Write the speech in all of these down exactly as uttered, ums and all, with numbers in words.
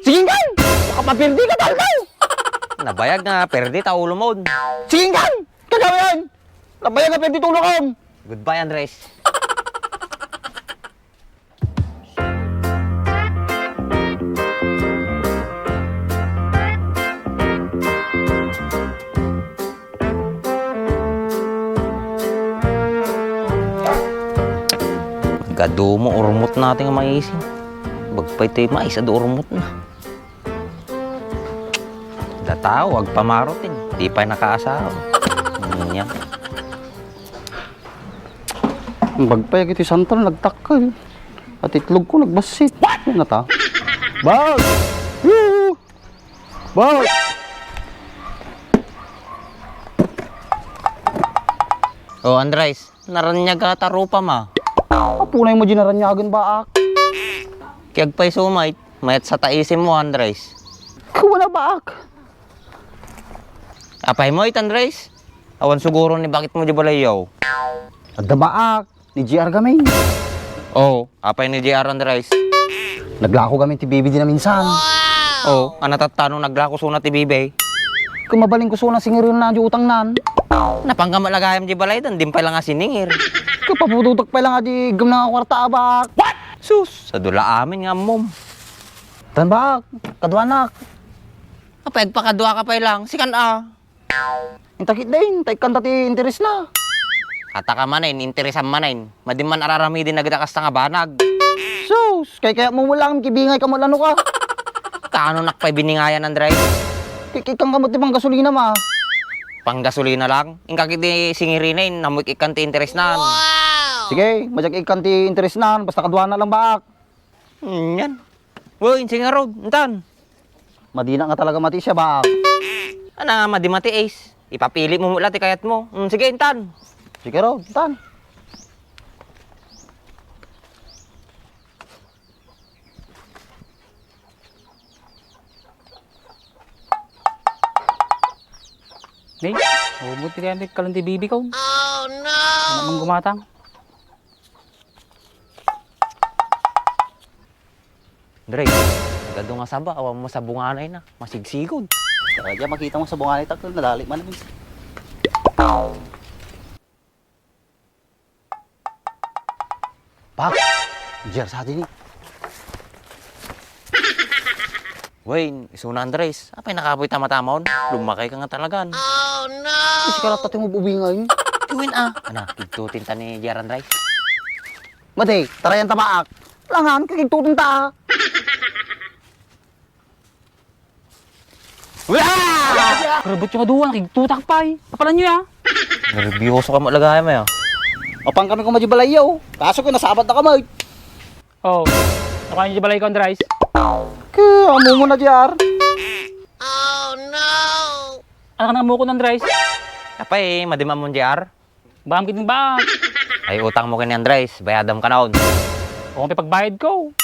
Sige kan! Makapaperdi ka, talkaw! Nabayag nga perdi ta ulomon. Sige kan! Kagawayan! Nabayag nga perdi tulokon! Goodbye, Andres. Gadumo, urmot natin nga maisin. Bagpay ti mais, adu urmot na. Datao, agpamarutin. Di pay nakaasawa. Nya. Bagpay iti santol, nagtakkel. At itlog ko, nagbassit. Yan na ta. Bag! Yoo! Bag! Oh, Andres, naranyag a ta rupam a. Apunay mo di naranyagan, baak. Kiyag pay sumait, mayat sa taisim mo, Andres. Kuwan a, baak. Apay mo it, Andres? Awan suguro ni bakit mo di balayyo. Adda, baak, ni J R gamin. Oh, apay ni J R, Andres? Naglako gamin ti bibi di naminsan. Oh, ania tatta no naglako suna ti bibi? Ket mabalin ko suna singirenna di utangnan. Napanggam met la gayam di balaydan, dim pay la nga siningir. Ket papudotek pay la nga di iggem na nga kuarta, baak. Sus, adu la amin nga ammom. Tan, baak, kaduanak. Apay agpakadua ka pay lang, sikan a. Inta ketdin, ta ikkanta ti interesna. Ata ka manen, interesam manen. Madi man araramidin dagita kasta nga banag. Sus, kaykayatmo met lang, kibingay ka met la no ka. Kaano nak pay biningayan, Andres? Kik-, ikkan ka met ti panggasolina, ma. Panggasolina lang? Inka ketdi singirinen, ammok ikkan ti interesnan. Sige, madiak ikkan ti interesnan, basta kaduana lang, baak. Hmm, yan. Uy, insinga rod, intan. Madina nga talaga mati siya, baak. Ana, madi mati, Ace. Ipapili mo met la ti kayat mo. Hmm, sige, intan. Sige rod, intan. Ni, umot ti kayat ni kalan ti bibi ko. Oh, no! Ano mang gumatang? Dre, nagadu nga saba, awan mo sa bunganay na, masigsigod. Kaya diyan, makita mo sa bunganay, takil, nadali man. Pak! Jer sa din eh. Wayne, isuna Andres, apay nakapoy tama-tamaon? Lumakay ka nga talagan. Oh, no! Kasi ka latta ti mabubingay. Kiwin ah. Ana, kigtutin ta ni Jer Andres. Madi, tarayan ta baak. Langan, kagigtutin ta. Wala! Karabot yung aduan, kigtutak pa eh. Kapalan nyo ya. Nerbiyoso ka mo lagay mo ya. Mapang kami kung madi balayyo. Kaso ko nasabat na kamay. Oh, nakuha nyo di balay ko, Andres? Ke, amo mo na, J R. Oh, no! Ano ka nang mukon, Andres? Apay, madimam mo, J R? Baam gid ba? Ay, utang mo kay ni Andres, bayadam ka naon. O, ang pagbayad ko.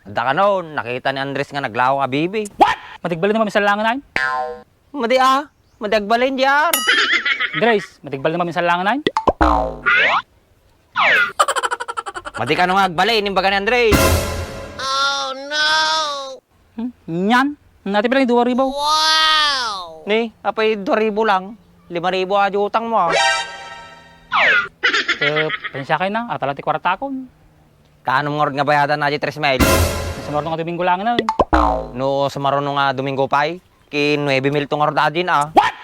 Adda ka naon, nakita ni Andres nga naglaho ka bibi. What? Matigbalin naman misalangan ay? Madi ah, madi agbalin, J R. Andres, matigbalin naman misalangan ay? Madi ka no nga agbalin, imbaga ni Andres. Oh, no! Hmm? Nyan? Nati pala yung dua ribu. Wow! Ni, apay dua ribu lang. Lima ribu a di utang mo, ah. Eh, pasensya kayo na. Atala ti kwarta ko. Kaanum ngarud nga bayadan na di tres mil? Sa marunong nga Domingo lang na, eh. No, sa marunong nga Domingo pay, ki nuebe mil to ngarud adin, ah. What?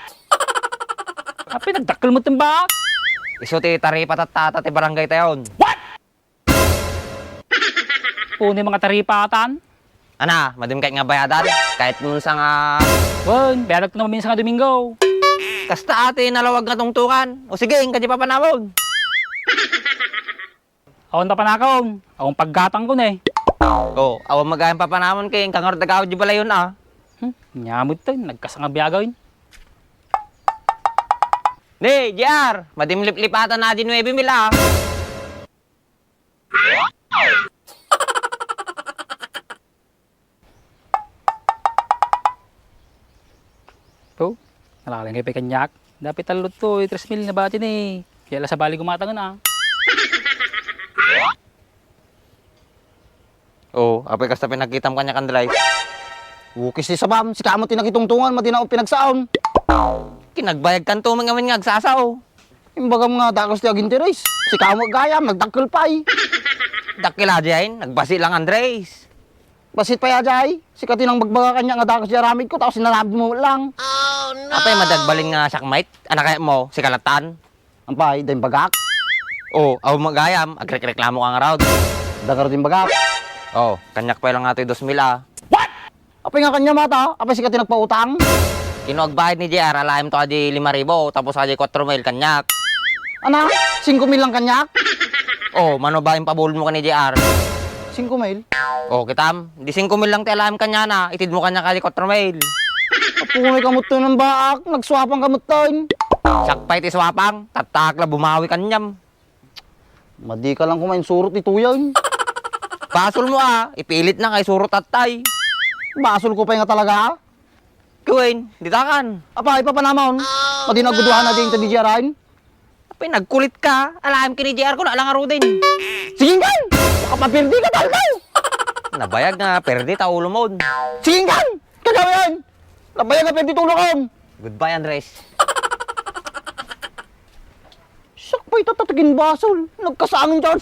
Apay, nagdakkel mo itong ba? Isu ti taripa tattata ti barangay tayon. What? Puni mga taripatan. Ana, madim kayat nga bayadan? Kayat mo sa nga... Wen, bayadag ko na maminsan nga Domingo. Kasta ati nalawag nga tungtungan. O sige, inka di papanamon. Awan papanakon. Awan paggatang ko na eh. O, awan magayang papanamon kay inka ngarud agawid di balayon ah. Hmm, nyamot to, nagkasanga biyagaw yun. Ni, J R, madim liplipatan na di nuebe mil ah. To, nalaling kayo pa kanyak. Dapat talot to, eh, tres mil na bati ni. Kaya la sa bali gumatangan ah. O, apay kasta pinagkitam kanya kan drive. Wukis ti sabam, sika met ti nakitungtungan, madi na pinagsaom. Kinagbayagkanto met ngamin nga agsasao. Imbagam nga dakes ti aginteres. Sika met gayam, nagdakkel pay. Dakkel a diay, nagbasi lang, Andres. Basit pay a diay, sika ti nang bagbaga kaniak nga dakes ti aramidko, tapos inaramidmo lang. Apay, madi agbalin nga sakmait? Anak kayatmo, sika lattan? Ampay, da imbagak? O, aw met gayam, agrekreklamo ka ngarud. Da ngarud imbagak? O, kaniak pay lang nga toy dos mil a. Apay nga kaniam ata? Apay sika ti nagpautang? Kino agbayad ni J R, alaem to a di lima ribu, tapos a di kuatro mil kaniak. Ana, singko mil lang kaniak? O, mano ba impabulmo ken ni J R? Singko mil? O, kitam, di singko mil lang ti alaem kaniana, itedmo kaniak a di kuatro mil. Apuy, kamutten a baak, nagsuapang kamutten. Siak pay ti suapang, tattaak la bumawi kaniam. Madi ka lang koma insurot ituyen. Basolmo a, ipilit na nga isurot attay. Basolko pay nga talaga? Kuwen, ditakan. Apay, papanamon? Madi na agguduhan a di inta di J R-en? Apay, nagkulitka. Alaem ken ni J R ko, naalang aruden. Sige ngem! Makapapirdi ka talaga! Nabayag nga pirdi ta ulomon. Sige ngem! Kagawin! Nabayag nga pirdi ti ulokon! Goodbye, Andres. Siak pay ita ti agbasol. Nagkasangin dyan.